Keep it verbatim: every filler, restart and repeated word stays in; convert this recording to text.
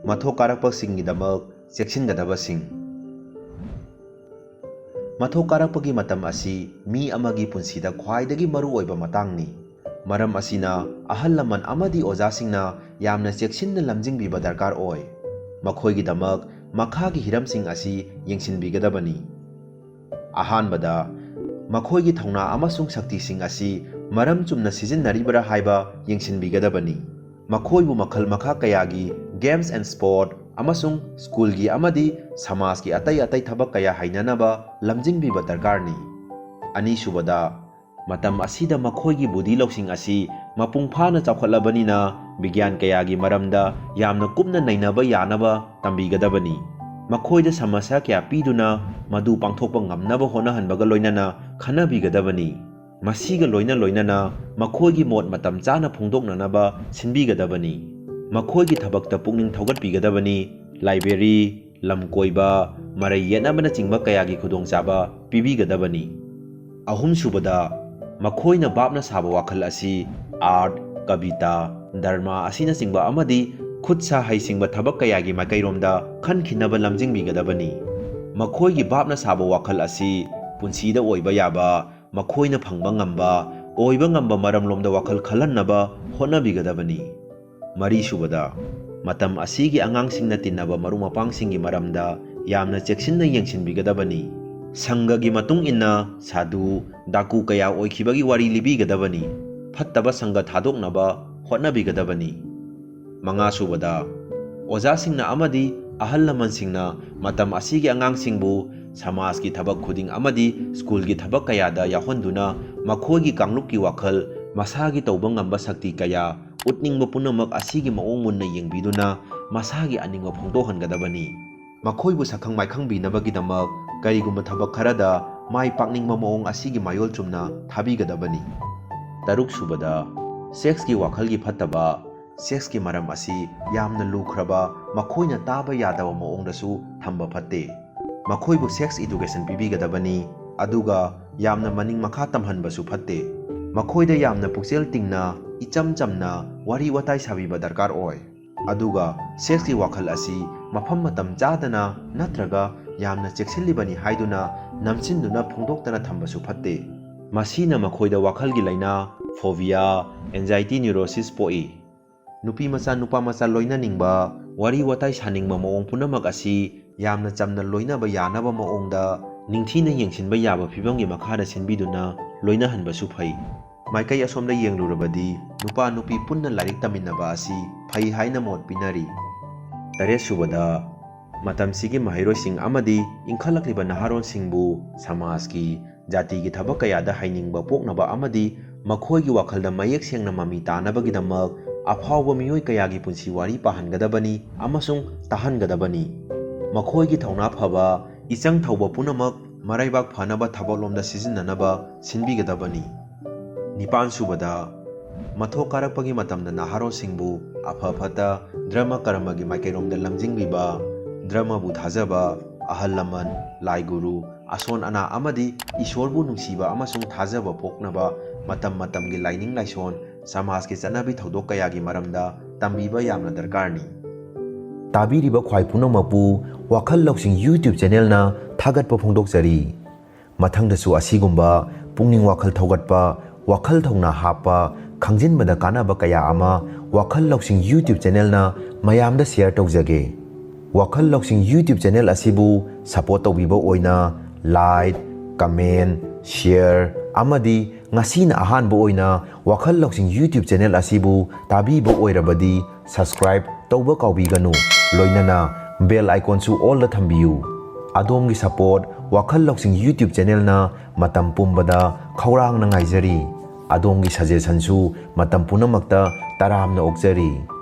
ꯃꯊꯣꯛ ꯀꯥꯔꯛꯄꯁꯤꯡꯒꯤꯗꯃꯛ ꯆꯦꯛꯁꯤꯟꯒꯗꯕꯁꯤꯡ꯫ ꯃꯊꯣꯛ ꯀꯥꯔꯛꯄꯒꯤ ꯃꯇꯝ ꯑꯁꯤ ꯃꯤ ꯑꯃꯒꯤ ꯄꯨꯟꯁꯤꯗ ꯈ꯭ꯋꯥꯏꯗꯒꯤ ꯃꯔꯨ ꯑꯣꯏꯕ ꯃꯇꯥꯡꯅꯤ꯫ ꯃꯔꯝ ꯑꯁꯤꯅ ꯑꯍꯜ ꯂꯃꯟ ꯑꯃꯗꯤ ꯑꯣꯖꯥꯁꯤꯡꯅ ꯌꯥꯝꯅ ꯆꯦꯛꯁꯤꯟꯅ ꯂꯝꯖꯤꯡꯕꯤꯕ ꯗꯔꯀꯥꯔ ꯑꯣꯏ꯫ ꯃꯈꯣꯏꯒꯤꯗꯃꯛ ꯃꯈꯥꯒꯤ ꯍꯤꯔꯝꯁꯤꯡ ꯑꯁꯤ ꯌꯦꯡꯁꯤꯟꯕꯤꯒꯗꯕꯅꯤ꯫ ꯑꯍꯥꯟꯕꯗ, ꯃꯈꯣꯏꯒꯤ ꯊꯧꯅꯥ ꯑꯃꯁꯨꯡ ꯁꯛꯇꯤꯁꯤꯡ ꯑꯁꯤ ꯃꯔꯝ ꯆꯨꯝꯅ ꯁꯤꯖꯤꯟꯅꯔꯤꯕ꯭ꯔꯥ ꯍꯥꯏꯕ ꯌꯦꯡꯁꯤꯟꯕꯤꯒꯗꯕꯅꯤ꯫ ꯃꯈꯣꯏꯕꯨ ꯃꯈꯜ ꯃꯈꯥ ꯀꯌꯥꯒꯤ games and sport ꯑꯃꯁꯨꯡ ꯁ꯭ꯀꯨꯜꯒꯤ ꯑꯃꯗꯤ ꯁꯃꯥꯖꯀꯤ ꯑꯇꯩ ꯑꯇꯩ ꯊꯕꯛ ꯀꯌꯥ ꯍꯩꯅꯅꯕ ꯂꯝꯖꯤꯡꯕꯤꯕ ꯗꯔꯀꯥꯔꯅꯤ꯫ ꯑꯅꯤꯁꯨꯕꯗ, ꯃꯇꯝ ꯑꯁꯤꯗ ꯃꯈꯣꯏꯒꯤ ꯕꯨꯙꯤ ꯂꯧꯁꯤꯡ ꯑꯁꯤ ꯃꯄꯨꯡ ꯐꯥꯅ ꯆꯥꯎꯈꯠꯂꯕꯅꯤꯅ, ꯕꯤꯒ꯭ꯌꯥꯟ ꯀꯌꯥꯒꯤ ꯃꯔꯝꯗ ꯌꯥꯝꯅ ꯀꯨꯞꯅ ꯅꯩꯅꯕ ꯌꯥꯅꯕ ꯇꯝꯕꯤꯒꯗꯕꯅꯤ꯫ ꯃꯈꯣꯏꯗ ꯁꯃꯁ꯭ꯌꯥ ꯀꯌꯥ ꯄꯤꯗꯨꯅ ꯃꯗꯨ ꯄꯥꯡꯊꯣꯛꯄ ꯉꯝꯅꯕ ꯍꯣꯠꯅꯍꯟꯕꯒ ꯂꯣꯏꯅꯅ ꯈꯟꯅꯕꯤꯒꯗꯕꯅꯤ꯫ ꯃꯁꯤꯒ ꯂꯣꯏꯅ ꯂꯣꯏꯅꯅ ꯃꯈꯣꯏꯒꯤ ꯃꯣꯠ ꯃꯇꯝ ꯆꯥꯅ ꯐꯣꯡꯗꯣꯛꯅꯅꯕ ꯁꯤꯟꯕꯤꯒꯗꯕꯅꯤ꯫ ꯃꯈꯣꯏꯒꯤ ꯊꯕꯛꯇ ꯄꯨꯛꯅꯤꯡ ꯊꯧꯒꯠꯄꯤꯒꯗꯕꯅꯤ꯫ ꯂꯥꯏꯕ꯭ꯔꯦꯔꯤ, ꯂꯝ ꯀꯣꯏꯕ, ꯃꯔꯩ ꯌꯦꯠꯅꯕꯅꯆꯤꯡꯕ ꯀꯌꯥꯒꯤ ꯈꯨꯗꯣꯡꯆꯥꯕ ꯄꯤꯕꯤꯒꯗꯕꯅꯤ꯫ ꯑꯍꯨꯝꯁꯨꯕꯗ, ꯃꯈꯣꯏꯅ ꯚꯥꯞꯅ ꯁꯥꯕ ꯋꯥꯈꯜ ꯑꯁꯤ art, ꯀꯕꯤꯇꯥ, ꯗ꯭ꯔꯃꯥ ꯑꯁꯤꯅꯆꯤꯡꯕ ꯑꯃꯗꯤ ꯈꯨꯠ ꯁꯥ ꯍꯩꯁꯤꯡꯕ ꯊꯕꯛ ꯀꯌꯥꯒꯤ ꯃꯥꯏꯀꯩꯔꯣꯝꯗ ꯈꯟꯈꯤꯅꯕ ꯂꯝꯖꯤꯡꯕꯤꯒꯗꯕꯅꯤ꯫ ꯃꯈꯣꯏꯒꯤ ꯚꯥꯞꯅ ꯁꯥꯕ ꯋꯥꯈꯜ ꯑꯁꯤ ꯄꯨꯟꯁꯤꯗ ꯑꯣꯏꯕ ꯌꯥꯕ, ꯃꯈꯣꯏꯅ ꯐꯪꯕ ꯉꯝꯕ, ꯑꯣꯏꯕ ꯉꯝꯕ ꯃꯔꯝꯂꯣꯝꯗ ꯋꯥꯈꯜ ꯈꯜꯍꯟꯅꯕ ꯍꯣꯠꯅꯕꯤꯒꯗꯕꯅꯤ꯫ ꯃꯔꯤꯁꯨꯕꯗ, ꯃꯇꯝ ꯑꯁꯤꯒꯤ ꯑꯉꯥꯡꯁꯤꯡꯅ ꯇꯤꯟꯅꯕ ꯃꯔꯨꯞ ꯃꯄꯥꯡꯁꯤꯡꯒꯤ ꯃꯔꯝꯗ ꯌꯥꯝꯅ ꯆꯦꯛꯁꯤꯟꯅ ꯌꯦꯡꯁꯤꯟꯕꯤꯒꯗꯕꯅꯤ꯫ ꯁꯪꯒꯒꯤ ꯃꯇꯨꯡ ꯏꯟꯅ ꯁꯥꯗꯨ, ꯗꯥꯀꯨ ꯀꯌꯥ ꯑꯣꯏꯈꯤꯕꯒꯤ ꯋꯥꯔꯤ ꯂꯤꯕꯤꯒꯗꯕꯅꯤ꯫ ꯐꯠꯇꯕ ꯁꯪꯒ ꯊꯥꯗꯣꯛꯅꯕ ꯍꯣꯠꯅꯕꯤꯒꯗꯕꯅꯤ꯫ ꯃꯉꯥꯁꯨꯕꯗ, ꯑꯣꯖꯥꯁꯤꯡꯅ ꯑꯃꯗꯤ ꯑꯍꯜ ꯂꯃꯟꯁꯤꯡꯅ ꯃꯇꯝ ꯑꯁꯤꯒꯤ ꯑꯉꯥꯡꯁꯤꯡꯕꯨ ꯁꯃꯥꯖꯀꯤ ꯊꯕꯛ ꯈꯨꯗꯤꯡ ꯑꯃꯗꯤ ꯁ꯭ꯀꯨꯜꯒꯤ ꯊꯕꯛ ꯀꯌꯥꯗ ꯌꯥꯎꯍꯟꯗꯨꯅ ꯃꯈꯣꯏꯒꯤ ꯀꯥꯡꯂꯨꯞꯀꯤ ꯋꯥꯈꯜ, ꯃꯁꯥꯒꯤ ꯇꯧꯕ ꯉꯝꯕ ꯁꯛꯇꯤ ꯀꯌꯥ, ꯎꯠꯅꯤꯡꯕ ꯄꯨꯝꯅꯃꯛ ꯑꯁꯤꯒꯤ ꯃꯑꯣꯡ ꯃꯨꯟꯅ ꯌꯦꯡꯕꯤꯗꯨꯅ ꯃꯁꯥꯒꯤ ꯑꯅꯤꯡꯕ ꯐꯣꯡꯗꯣꯛꯍꯟꯒꯗꯕꯅꯤ꯫ ꯃꯈꯣꯏꯕꯨ ꯁꯛꯈꯪ ꯃꯥꯏꯈꯪꯕꯤꯅꯕꯒꯤꯗꯃꯛ ꯀꯔꯤꯒꯨꯝꯕ ꯊꯕꯛ ꯈꯔꯗ ꯃꯥꯏ ꯄꯥꯛꯅꯤꯡꯕ ꯃꯑꯣꯡ ꯑꯁꯤꯒꯤ ꯃꯌꯣꯜ ꯆꯨꯝꯅ ꯊꯥꯕꯤꯒꯗꯕꯅꯤ꯫ ꯇꯔꯨꯛꯁꯨꯕꯗ, ꯁꯦꯛꯁꯀꯤ ꯋꯥꯈꯜꯒꯤ ꯐꯠꯇꯕ꯫ ꯁꯦꯛꯁꯀꯤ ꯃꯔꯝ ꯑꯁꯤ ꯌꯥꯝꯅ ꯂꯨꯈ꯭ꯔꯕ, ꯃꯈꯣꯏꯅ ꯇꯥꯕ ꯌꯥꯗꯕ ꯃꯑꯣꯡꯗꯁꯨ ꯊꯝꯕ ꯐꯠꯇꯦ꯫ ꯃꯈꯣꯏꯕꯨ sex education ꯄꯤꯕꯤꯒꯗꯕꯅꯤ, ꯑꯗꯨꯒ ꯌꯥꯝꯅ ꯃꯅꯤꯡ ꯃꯈꯥ ꯇꯝꯍꯟꯕꯁꯨ ꯐꯠꯇꯦ꯫ ꯃꯈꯣꯏꯗ ꯌꯥꯝꯅ ꯄꯨꯛꯆꯦꯜ ꯇꯤꯡꯅ, ꯏꯆꯝ ꯆꯝꯅ ꯋꯥꯔꯤ ꯋꯥꯇꯥꯏ ꯁꯥꯕꯤꯕ ꯗꯔꯀꯥꯔ ꯑꯣꯏ꯫ ꯑꯗꯨꯒ ꯁꯦꯛꯁꯀꯤ ꯋꯥꯈꯜ ꯑꯁꯤ ꯃꯐꯝ ꯃꯇꯝ ꯆꯥꯗꯅ ꯅꯠꯇ꯭ꯔꯒ ꯌꯥꯝꯅ ꯆꯦꯛꯁꯤꯜꯂꯤꯕꯅꯤ ꯍꯥꯏꯗꯨꯅ ꯅꯝꯁꯤꯟꯗꯨꯅ ꯐꯣꯡꯗꯣꯛꯇꯅ ꯊꯝꯕꯁꯨ ꯐꯠꯇꯦ꯫ ꯃꯁꯤꯅ ꯃꯈꯣꯏꯗ ꯋꯥꯈꯜꯒꯤ ꯂꯥꯏꯅꯥ, ꯐꯣꯕꯤꯌꯥ, ꯑꯦꯟꯖꯥꯏꯇꯤ ꯅ꯭ꯌꯨꯔꯣꯁꯤꯁ ꯄꯣꯛꯏ꯫ ꯅꯨꯄꯤ ꯃꯆꯥ ꯅꯨꯄꯥ ꯃꯆꯥ ꯂꯣꯏꯅꯅꯤꯡꯕ, ꯋꯥꯔꯤ ꯋꯥꯇꯥꯏ ꯁꯥꯅꯤꯡꯕ ꯃꯑꯣꯡ ꯄꯨꯝꯅꯃꯛ ꯑꯁꯤ ꯌꯥꯝꯅ ꯆꯝꯅ ꯂꯣꯏꯅꯕ ꯌꯥꯅꯕ ꯃꯑꯣꯡꯗ ꯅꯤꯡꯊꯤꯅ ꯌꯦꯡꯁꯤꯟꯕ ꯌꯥꯕ ꯐꯤꯚꯝꯒꯤ ꯃꯈꯥꯗ ꯁꯤꯟꯕꯤꯗꯨꯅ ꯂꯣꯏꯅꯍꯟꯕꯁꯨ ꯐꯩ꯫ ꯃꯥꯏꯀꯩ ꯑꯁꯣꯝꯗ ꯌꯦꯡꯂꯨꯔꯕꯗꯤ ꯅꯨꯄꯥ ꯅꯨꯄꯤ ꯄꯨꯟꯅ ꯂꯥꯏꯔꯤꯛ ꯇꯝꯃꯤꯟꯅꯕ ꯑꯁꯤ ꯐꯩ ꯍꯥꯏꯅ ꯃꯣꯠ ꯄꯤꯅꯔꯤ꯫ ꯇꯔꯦꯠ ꯁꯨꯕꯗ, ꯃꯇꯝꯁꯤꯒꯤ ꯃꯍꯩꯔꯣꯏꯁꯤꯡ ꯑꯃꯗꯤ ꯏꯟꯈꯠꯂꯛꯂꯤꯕ ꯅꯍꯥꯔꯣꯜꯁꯤꯡꯕꯨ ꯁꯃꯥꯖꯀꯤ, ꯖꯥꯇꯤꯒꯤ ꯊꯕꯛ ꯀꯌꯥꯗ ꯍꯩꯅꯤꯡꯕ ꯄꯣꯛꯅꯕ ꯑꯃꯗꯤ ꯃꯈꯣꯏꯒꯤ ꯋꯥꯈꯜꯗ ꯃꯌꯦꯛ ꯁꯦꯡꯅ ꯃꯃꯤ ꯇꯥꯅꯕꯒꯤꯗꯃꯛ ꯑꯐꯥꯎꯕ ꯃꯤꯑꯣꯏ ꯀꯌꯥꯒꯤ ꯄꯨꯟꯁꯤ ꯋꯥꯔꯤ ꯄꯥꯍꯟꯒꯗꯕꯅꯤ ꯑꯃꯁꯨꯡ ꯇꯥꯍꯟꯒꯗꯕꯅꯤ꯫ ꯃꯈꯣꯏꯒꯤ ꯊꯧꯅꯥ ꯐꯕ, ꯏꯆꯪ ꯊꯧꯕ ꯄꯨꯝꯅꯃꯛ ꯃꯔꯩꯕꯥꯛ ꯐꯅꯕ ꯊꯕꯛꯂꯣꯝꯗ ꯁꯤꯖꯤꯟꯅꯅꯕ ꯁꯤꯟꯕꯤꯒꯗꯕꯅꯤ꯫ ꯅꯤꯄꯥꯟ ꯁꯨꯕꯗ, ꯃꯊꯣꯛ ꯀꯥꯔꯛꯄꯒꯤ ꯃꯇꯝꯗ ꯅꯍꯥꯔꯣꯜꯁꯤꯡꯕꯨ ꯑꯐ ꯐꯠꯇ, ꯙꯔꯃ ꯀꯔꯃꯒꯤ ꯃꯥꯏꯀꯩꯔꯣꯝꯗ ꯂꯝꯖꯤꯡꯕꯤꯕ, ꯙꯔꯃꯕꯨ ꯊꯥꯖꯕ, ꯑꯍꯜ ꯂꯃꯟ, ꯂꯥꯏ ꯒꯨꯔꯨ, ꯑꯁꯣꯟ ꯑꯅꯥ ꯑꯃꯗꯤ ꯏꯁꯣꯔꯕꯨ ꯅꯨꯡꯁꯤꯕ ꯑꯃꯁꯨꯡ ꯊꯥꯖꯕ ꯄꯣꯛꯅꯕ ꯃꯇꯝ ꯃꯇꯝꯒꯤ ꯂꯥꯏꯅꯤꯡ ꯂꯥꯏꯁꯣꯟ, ꯁꯃꯥꯖꯀꯤ ꯆꯠꯅꯕꯤ ꯊꯧꯗꯣꯛ ꯀꯌꯥꯒꯤ ꯃꯔꯝꯗ ꯇꯝꯕꯤꯕ ꯌꯥꯝꯅ ꯗꯔꯀꯥꯔꯅꯤ꯫ ꯇꯥꯕꯤꯔꯤꯕ ꯈ꯭ꯋꯥꯏ ꯄꯨꯝꯅꯃꯛꯄꯨ ꯋꯥꯈꯜ ꯂꯧꯁꯤꯡ YouTube ꯆꯦꯅꯦꯜꯅ ꯊꯥꯒꯠꯄ ꯐꯣꯡꯗꯣꯛꯆꯔꯤ꯫ ꯃꯊꯪꯗꯁꯨ ꯑꯁꯤꯒꯨꯝꯕ ꯄꯨꯛꯅꯤꯡ ꯋꯥꯈꯜ ꯊꯧꯒꯠꯄ, ꯋꯥꯈꯜ ꯊꯧꯅꯥ ꯍꯥꯞꯄ, ꯈꯪꯖꯤꯟꯕꯗ ꯀꯥꯟꯅꯕ ꯀꯌꯥ ꯑꯃ ꯋꯥꯈꯜ ꯂꯧꯁꯤꯡ YouTube ꯆꯦꯅꯦꯜꯅ ꯃꯌꯥꯝꯗ ꯁꯤꯌꯔ ꯇꯧꯖꯒꯦ꯫ ꯋꯥꯈꯜ ꯂꯧꯁꯤꯡ YouTube ꯆꯦꯅꯦꯜ ꯑꯁꯤꯕꯨ ꯁꯄꯣꯔꯠ ꯇꯧꯕꯤꯕ ꯑꯣꯏꯅ like, comment, share ꯑꯃꯗꯤ ꯉꯁꯤꯅ ꯑꯍꯥꯟꯕ ꯑꯣꯏꯅ ꯋꯥꯈꯜ ꯂꯧꯁꯤꯡ YouTube ꯆꯦꯅꯦꯜ ꯑꯁꯤꯕꯨ ꯇꯥꯕꯤꯕ ꯑꯣꯏꯔꯕꯗꯤ subscribe ꯇꯧꯕ ꯀꯥꯎꯕꯤꯒꯅꯨ, ꯂꯣꯏꯅꯅ bell iconꯁꯨ allꯗ ꯊꯝꯕꯤꯌꯨ꯫ ꯑꯗꯣꯝꯒꯤ ꯁꯄꯣꯔꯠ ꯋꯥꯈꯜ ꯂꯧꯁꯤꯡ YouTube ꯆꯦꯅꯦꯜꯅ ꯃꯇꯝ ꯄꯨꯝꯕꯗ ꯈꯧꯔꯥꯡꯅ ꯉꯥꯏꯖꯔꯤ꯫ ꯑꯗꯣꯝꯒꯤ ꯁꯖꯦꯁꯟꯁꯨ ꯃꯇꯝ ꯄꯨꯝꯅꯃꯛꯇ ꯇꯔꯥꯝꯅ ꯑꯣꯛꯆꯔꯤ꯫